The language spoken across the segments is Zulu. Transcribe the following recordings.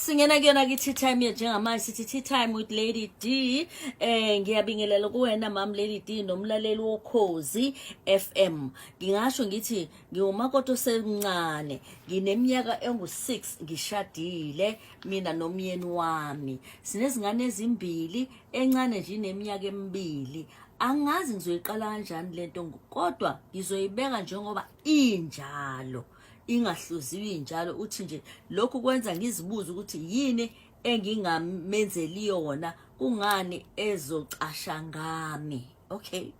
Singena kuyona ki-tea time yethu njengamanje, sithi tea time with Lady D. Ngiyabingelela kuwena mam Lady D nomlaleli woKhozi FM. Ngingasho ngithi ngiwumakoti osemncane, ngineminyaka engu-6 ngishadile mina nomyeni wami. Sinezingane ezimbili, encane nje ineminyaka emibili. Angazi ngizoyiqala kanjani lento, kodwa ngizoyibeka njengoba injalo, ingahluziwe injalo. Uthi nje lokhu kwenza ngizibuze ukuthi yini engingamenzeli yona, kungani ezocasha ngami. Okay,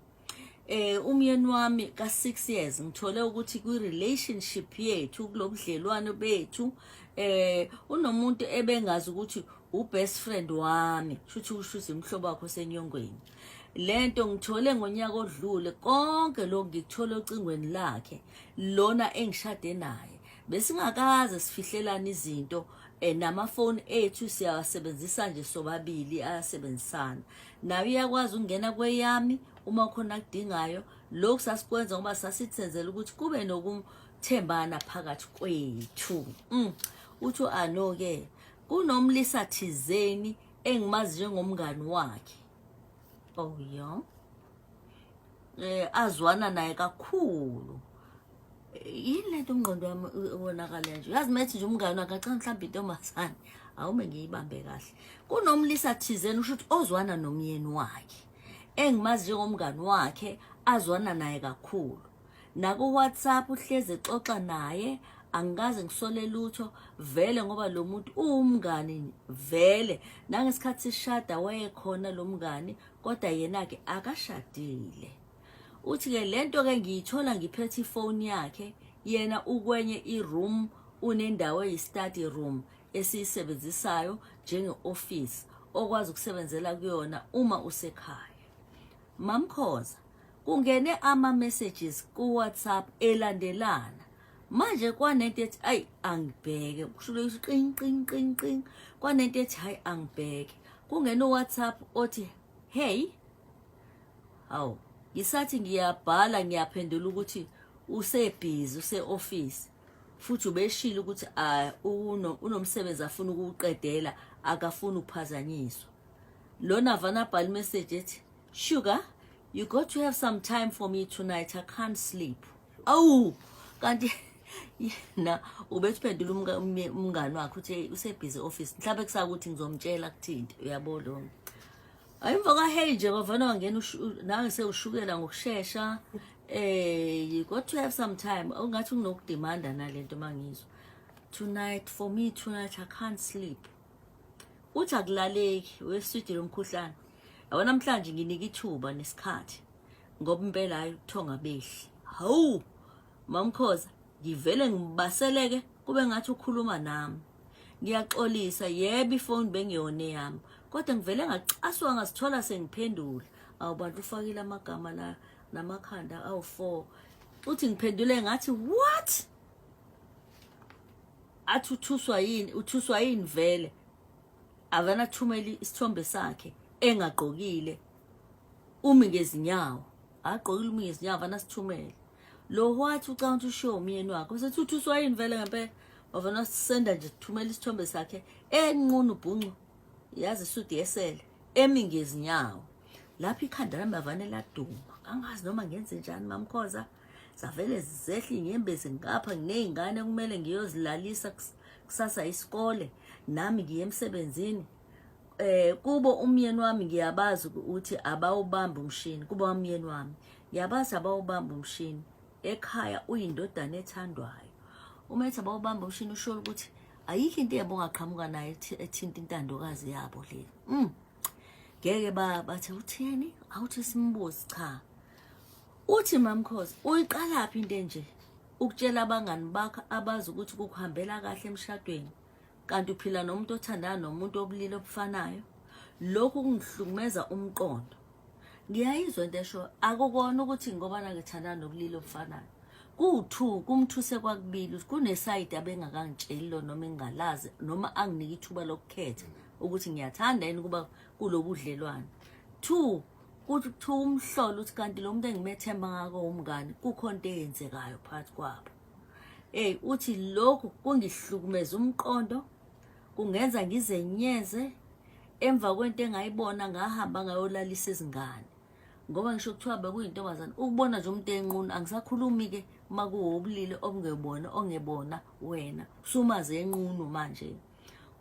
umyeni wami ka 6 years ngithole ukuthi kwi relationship yethu, kulobudlelwano bethu, unomuntu ebengazi ukuthi u best friend wami, shuthi ushuthi umhlobo wakho senyongweni. Lento ngithole ngonyaka odlule. Konke lokhu ngikuthole ocingweni lakhe lona engishade naye. Besingakaze sifihlelane izinto, namafoni ethu siyawasebenzisa nje sobabili, ayasebenzisana naye, uyakwazi ukungena kweyami uma khona akudingayo. Lokhu sasikwenza ngoba sasithenzela ukuthi kube nokuthembana phakathi kwethu. Uthi ano-ke kunomlisa thizeni engimazi njengomngani wakhe, oh yeah, azwana naye kakhulu. Yini lento umngqondo wami ubonakala nje, uyazi, methi nje umngani wakhe, acanga mhlawumbe intombazane. Awume ngiyibambe kahle. Kunomlisa thizeni, usho ukuthi ozwana nomyeni wakhe, engimazi njengomngani wakhe, azwana naye kakhulu. Naku-WhatsApp uhlezi exoxa naye. Angikaze ngisole lutho vele ngoba lo muntu uwumngani vele. Nangesikhathi sishada wayekhona lo mngani, kodwa yena-ke akashadile. Uthi-ke lento-ke ngiyithola ngiphethe ifoni yakhe, yena ukwenye i-room, unendawo eyi-study room esiyisebenzisayo njenge-office okwazi ukusebenzela kuyona uma usekhaya. Mamkhoza, kungene ama-messages ku-WhatsApp elandelana. Manje kwanento ethi ayi angibheke, kusho qing qing qing qing, kwanento ethi hayi angibheke, kungena uWhatsApp othi hey. Hawu, ngisathi ngiyabhala, ngiyaphendula ukuthi usebhizi, use-office, futhi ubeshilo ukuthi unomsebenzi afuna ukuwuqedela, akafuni ukuphazanyiswa. Lona vana abhala imessage ethi, "Sugar, you got to have some time for me tonight, I can't sleep." Awu, kanti yena ubethi phendula umngani wakhe uthi usebhizi office, mhlawumbe kusakuthi ngizomtshela kuthinte, uyabo lo. Emva kwa-hey nje kwavana wangena nange sewushukela ngokushesha. You got to have some time, ungathi unokudemanda nalento mangizwa "tonight for me, tonight, I can't sleep". Uthi akulaleki weswidi lomkhuhlane yabo. Namhlanje nginika ithuba nesikhathi ngoba impela hayi, ubuthonga behli. Hawu mamkhoza, ngivele ngibaseleke kube ngathi ukhuluma nami. Ngiyaxolisa, yebo, ifoni bengiyona yami, kodwa ngivele ngacaswa, ngazithola sengiphendula. Awu bantu, ufakile amagama la namakhanda awu-4. Uthi ngiphendule ngathi, "What?" Athi uthuswa yini, uthuswa yini vele? Avana thumela isithombe sakhe engagqokile, umi ngezinyawo, agqokile, umi ngezinyawo. Avana sithumele lo wathi ucanga ukuthi ushiwo umyeni wakhe, usethi uthuswa yini vele ngempela? Wavana sisenda nje, thumela isithombe sakhe enqunu bhuncu, yazi isudi yesele, emi ngezinyawo. Lapho ikhanda lami avane laduma, angazi noma ngenze njani mamkhoza. Zavele zehla inyembezi ngapha, nginey'ngane kumele ngiyozilalisa kusasa isikole, nami ngiye emsebenzini. Kubo umyeni wami ngiyabazi ukuthi abawubamba umshini. Kubo umyeni wami ngiyabazi abawubamba umshini. Ekhaya uyindodana ethandwayo. Uma ethi abawubamba umshini, usho ukuthi ayikho into yabo ongaqhamuka nayo ethinta intandokazi yabo le. Ngeke bathi utheni, awuthi simbuze. Cha, uthi mamkhozi, uyiqalaphi into enje ukutshela abangani bakho abazi ukuthi kukuhambela kahle emshadweni, kanti uphila nomuntu othandana nomuntu obulili obufanayo? Lokhu kungihlukumeza umqondo. Ngiyayizwa into esho, akukona ukuthi ngoba ngithandana nobulili obufanayo. Kuwu-two kumthuse kwakubili ukuthi kunesayidi abengakangitsheli lo, noma engingalazi, noma anginike ithuba lokukhetha ukuthi ngiyathanda yini ukuba kulobu budlelwane. Two, kuthi kuthiwa umhlolo ukuthi kanti lo muntu engimethemba ngako umngani, kukhona into eyenzekayo phakathi kwabo. Ey, uthi lokhu kungihlukumeza umqondo. Kungenza ngizenyeze emva kwento engayibona ngahamba ngayolalisa izingane. Ngoba ngisho kuthiwa bekuyintombazane ukubona nje umuntu enqunu angisakhulumi-ke uma kuwobulili obungebona ongebona wena usumazi enqunu manje.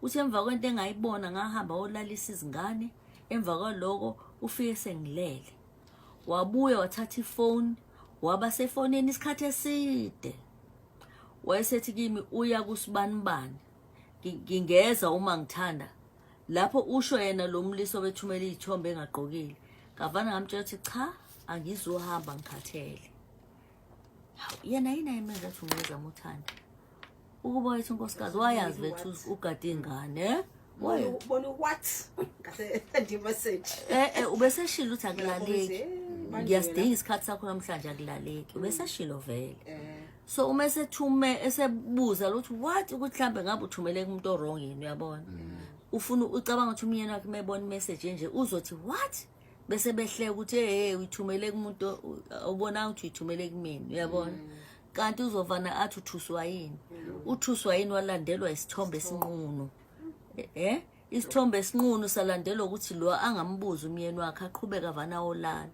Uthi emva kwento engayibona ngahamba olalisa izingane emva kwaloko ufike sengilele. Wabuya wathatha ifoni waba sefonini isikhathi eside. Wayesethi kimi uya kusibanibani ngingeza uma ngithanda. Lapho usho yena lo mlisa obethumela iy'thombe engagqokile. Ngavana ngamtshela ukuthi cha angizuhamba ngikhathele. Hawu yena yini ayimenza athi ungeza uma uthanda? Ukuba wayethi unkosikazi wayazi vethu ugade ingane eh? Bona what? Kahle send message. Eh eh ubeseshilo ukuthi akulaleki. Ngiyasidinga isikhathi sakho namhlanje akulaleki. Ubeseshilo vele. So uma esethume esebuza ukuthi what ukuthi mhlambe ngabe uthumele kumuntu owrong yini uyabona. Ufuna ucabanga ukuthi umyeni wakhe mebona imessage nje uzothi what? Bese behleka ukuthi hey uyithumele kumuntu obona ukuthi uyithumele kumina uyabona. Kanti uzovana athi uthuswa yini? Uthuswa yini walandelwa isithombe esinqunu. Eh isithombe esinqunu salandelwa ukuthi lo angambuzi umyeni wakhe aqhubeka vana olala.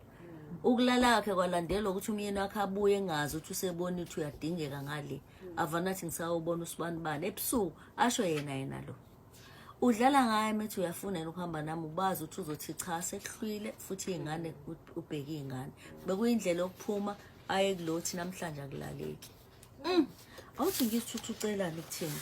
Ukulala kwakhe kwalandelwa ukuthi umyeni wakhe abuye engazi ukuthi usebona ukuthi uyadingeka ngale. Avana athi ngisawubona usibanibani ebusuku asho yena yena lo. Udlala ngaye methi uyafuna yena ukuhamba nami ubazi ukuthi uzothi cha sekuhlwile futhi iy'ngane ubheke iy'ngane. Bekuyindlela yokuphuma aye kulothi namhlanje akulaleki. Awuthi ngisithuthu ucelani kuthini?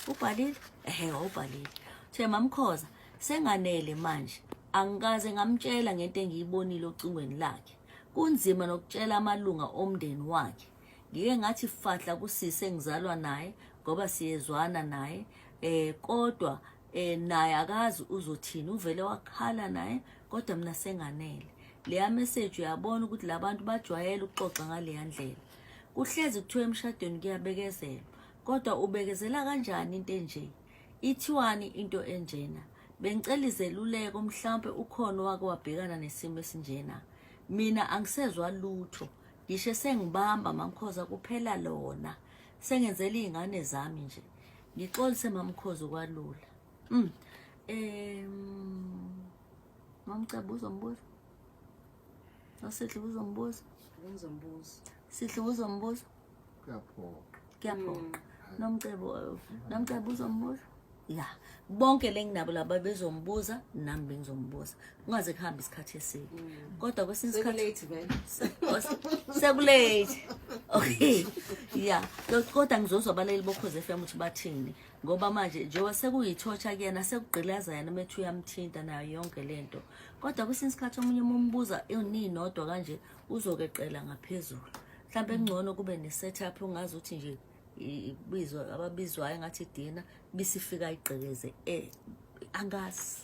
Ubhalile? Ehhe wawubhalile. Uthe mamkhoza senganele manje. Angikaze ngamtshela ngento engiyibonile ocingweni lakhe. Kunzima nokutshela amalunga omndeni wakhe. Ngike ngathi fahla kusisi engizalwa naye ngoba siyezwana naye kodwa naye akazi uzothini uvele wakhala naye kodwa mina senganele. Leya message uyabona ukuthi labantu bajwayele ukuxoxa ngaleya ndlela. Kuhlezi kuthiwa emshadweni kuyabekezelwa kodwa ubekezela kanjani into enje? Ithiwani into enjena? Bengicela izeluleko mhlawumbe ukhona owake wabhekana nesimo esinjena. Mina angisezwa lutho. Ngisho sengibamba mamkhoza kuphela lona. Sengenzela izingane zami nje. Ngixolise mamkhoza ukwalula. Mamcebo uzombuza? Nosihle uzombuza? Ngizombuza. Sihle uzombuza? Kuyaphoqa. Kuyaphoqa. Nomcebo Nomcebo uzombuza? Ya, bonke lenginabo laba bezombuza nami bengizombuza. Kungaze kuhambe isikhathi eside. Kodwa kwesinye isikhathi sekulate vele. Sekulate. Okay. Ya, kodwa ngizozwa abaleli boKhozi FM ukuthi bathini ngoba manje njengoba sekuyithotha kuyena sekugqilaza yena methu uyamthinta nayo yonke lento. Kodwa kwesinye isikhathi omunye uma umbuza uninodwa kanje uzokeqela ngaphezulu. Mhlawumbe kungcono kube ne setup ungazi ukuthi nje ibizwa ababizwayo ngathi dina bisifika igqekeze angazi.